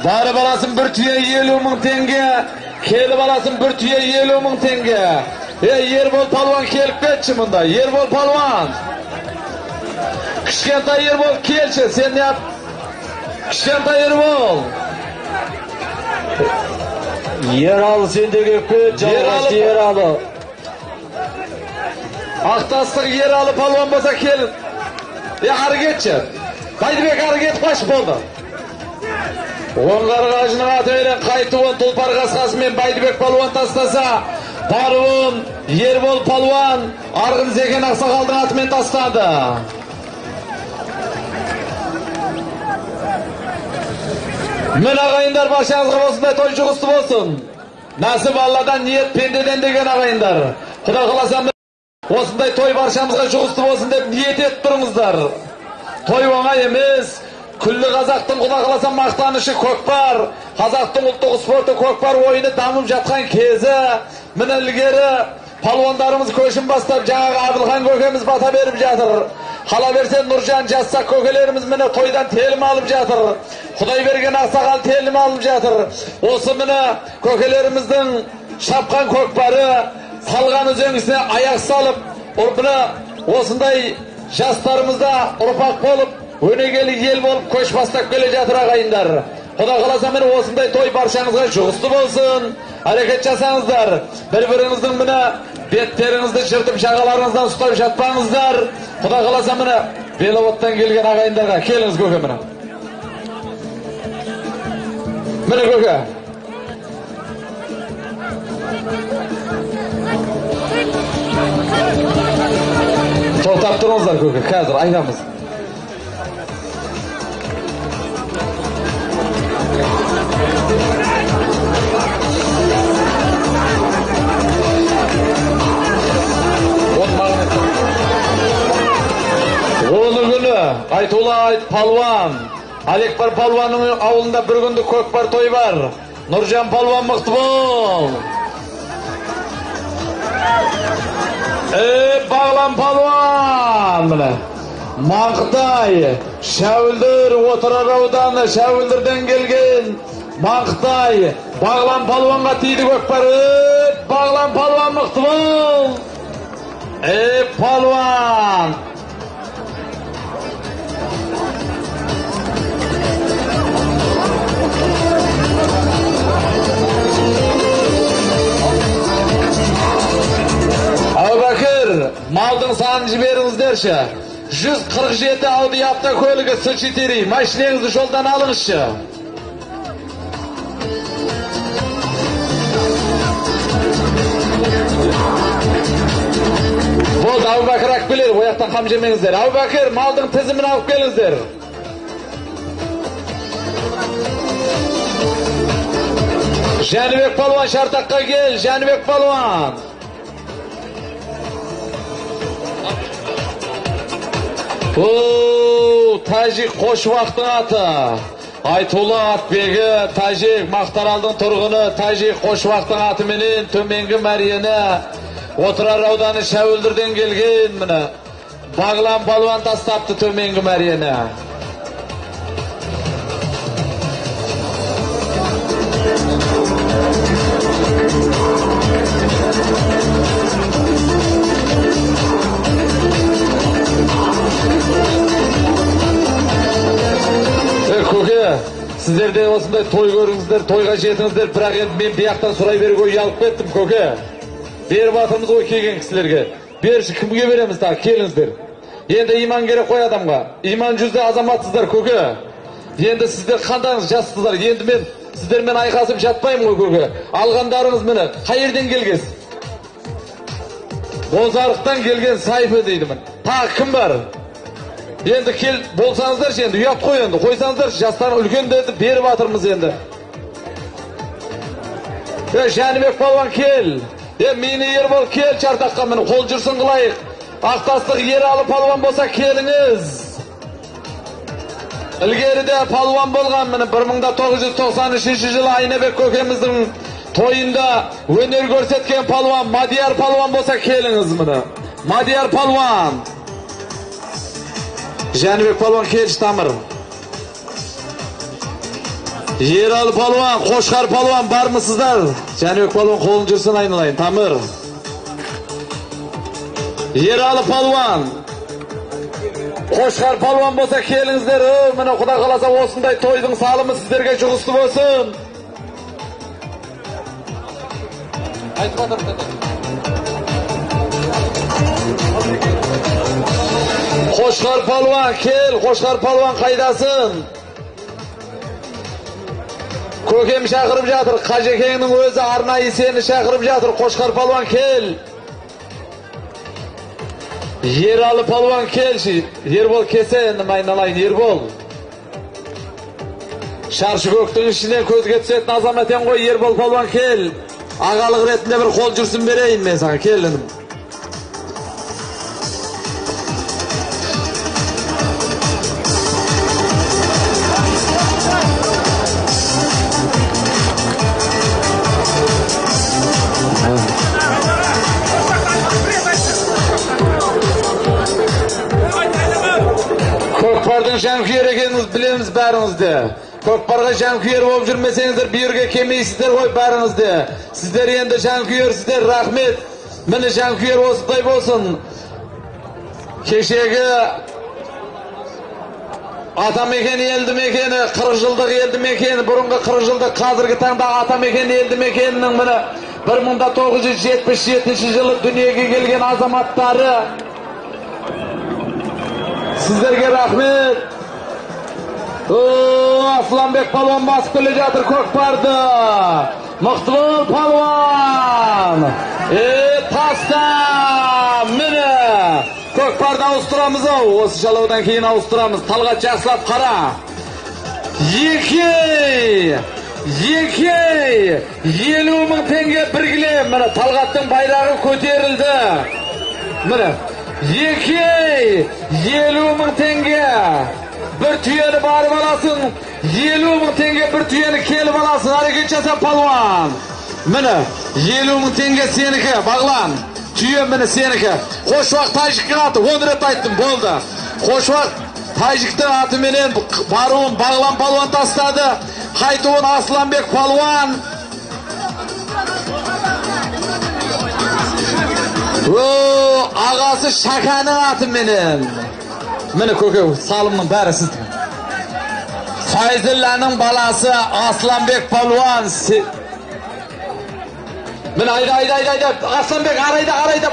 Барып аласың бір түйе 50 мың теңге, келіп аласың бір түйе 50 мың теңге. Ербол палуан келіп кетші мұнда, Ербол палуан. Кішкентай Ербол келші, сен не кішкентай Ербол. Ералы сен де келіп кет, жалғасты Ералы. Ақтастық Ералы палуан болса кел. Ары кетші. Байдыбек ары кетіп қаш болды. Оңғар қажының атыменен қайтуын тұлпар қасқасымен Байдыбек палуан тастаса, баруын Ербол палуан Арғын Зекен ақсақалдың атымен тастады. Міне ағайындар, баршаңызға осындай той жұғысты болсын. Нәсіп Алладан, ниет пендеден деген ағайындар. Құда қаласа осындай той баршамызға жұғысты болсын деп ниет етіп тұрыңыздар. Той оңай емес. Күллі қазақтың құда қаласа мақтанышы көкпар, қазақтың ұлттық спорты көкпар ойыны дамып жатқан кезі. Міне ілгері палуандарымыз көшін бастап, жаңағы Әбілхан көкеміз бата беріп жатыр. Қала берсе Нұржан Жассақ көкелеріміз міне тойдан телім алып жатыр. Құдай берген ақсақал телім алып жатыр. Осы міне көкелеріміздің шапқан көкпары, салған үзеңгісіне аяқ салып, міне осындай жастарымызда ұрпақ болып, өнегелі ел болып көш бастап келе жатыр ағайындар. Құда қаласа міне осындай той баршаңызға жұғысты болсын. Әрекет жасаңыздар. Бір-біріңіздің міне беттеріңізді жыртып жағаларыңыздан ұстап жатпаңыздар. Құда қаласа міне Беловодтан келген ағайындарға келіңіз көке міне. Міне көке. Тоқтап тұрыңыздар көке, қазір айтамыз. Оны күні Айтулы Айт палуан, Алекпар палуанның ауылында бір күндік көкпар той бар. Нұржан палуан мықты бол. Бағлан палуан міне. Маңқытай, Шәуілдір, Отырар ауданы, Шәуілдірден келген Маңқытай, Бағлан палуанға тиді көкпар. Бағлан палуан мықты бол. Палуан. Әубәкір, малдың санын жіберіңіздерші. 147 Audi автокөлігі С4, машинеңізді жолдан алыңызшы. Болды, Әубәкір алып келеді, ояқтан қам жемеңіздер. Әубәкір, малдың тізімін алып келіңіздер. Жәнібек палуан Шартаққа кел, Жәнібек палуан. Тәжік Қошуақтың аты. Айтулы атбегі Тәжік, Мақтаралдың тұрғыны Тәжік Қошуақтың атыменен төменгі Мәриені Отырар ауданы Шәуілдірден келген міне. Бағлан палуан тастапты төменгі Мәриені. Көке, сіздер де осындай той көріңіздер, тойға жетіңіздер, бірақ енді мен бияқтан сұрай беруге ұялып кеттім, көке. Беріп жатырмыз ғой келген кісілерге. Берші, кімге береміз тағы, келіңіздер. Енді иман керек қой адамға. Иман жүзді азаматсыздар, көке. Енді сіздер қандаңыз жассыздар, енді мен сіздермен айқасып жатпаймын ғой, көке. Алғандарыңыз міне, қай жерден келгенсіз? Бозарықтан келген Сайфы дейді міне. Тағы кім бар? Енді кел болсаңыздаршы, енді ұят қой енді, қойсаңыздаршы, жастар үлкендерді беріп жатырмыз енді. Жәнібек палуан кел. Мені Ербол кел Шартаққа, міне қол жүрсін қылайық. Ақтастық Ералы палуан болса келіңіз. Ілгеріде палуан болған міне 1993 жылы Айнабек көкеміздің тойында өнер көрсеткен палуан Мадияр палуан болса келіңіз міне. Мадияр палуан. Жәнібек палуан келші тамыр. Ералы палуан, Қошқар палуан бармысыздар? Жәнібек палуан қолын жүрсін айналайын, тамыр. Ералы палуан, Қошқар палуан болса келіңіздер. Міне Құдай қаласа осындай тойдың салымы сіздерге жұғысты болсын. Қошқар палуан кел, Қошқар палуан қайдасың? Көкем шақырып жатыр, Қажекеңнің өзі арнайы сені шақырып жатыр. Қошқар палуан кел. Ералы палуан келші. Ербол келсе енді айналайын, Ербол. Шаршы көктің ішінен көзге түсетін азамат ең ғой, Ербол палуан кел. Ағалық ретінде бір қол жүрсін берейін мен саған, кел інім. Көкпардың жанкүйер екеніңіз білеміз бәріңіз де. Көкпарға жанкүйер болып жүрмесеңіздер, бүйірге келмейсіздер ғой бәріңіз де. Сіздер енді жанкүйерсіздер, рахмет. Міне жанкүйер осындай болсын. Кешегі Атамекен елді мекені, 40 жылдық елді мекені, бұрынғы 40 жылдық, қазіргі таңда Атамекен елді мекенінің міне 1977 жылы дүниеге келген азаматтары. Сіздерге рахмет. Асланбек палуан басып келе жатыр көкпарды. Мықты бол палуан. Таста міне. Көкпарды ауыстырамыз ау. Осы жалаудан кейін ауыстырамыз. Талғат жақсылап қара. 2 50 мың теңге бір кілем. Міне Талғаттың байрағы көтерілді. Міне 2 50 мың теңге. Бір түйені барып аласың, 50 мың теңге бір түйені келіп аласың. Әрекет жаса палуан. Міне 50 мың теңге сенікі, Бағлан. Түйе міне сенікі. Қошуақ тәжіктің аты, 10 рет айттым, болды. Қошуақ тәжіктің атыменен баруын Бағлан палуан тастады. Қайтуын Асланбек палуан. Ағасы Шаканың атыменен. Міне көке, салымның бәрі сіздің. Файзулланың баласы Асланбек палуан. Міне айда, айда, айда, айда. Асланбек арайда, арайда.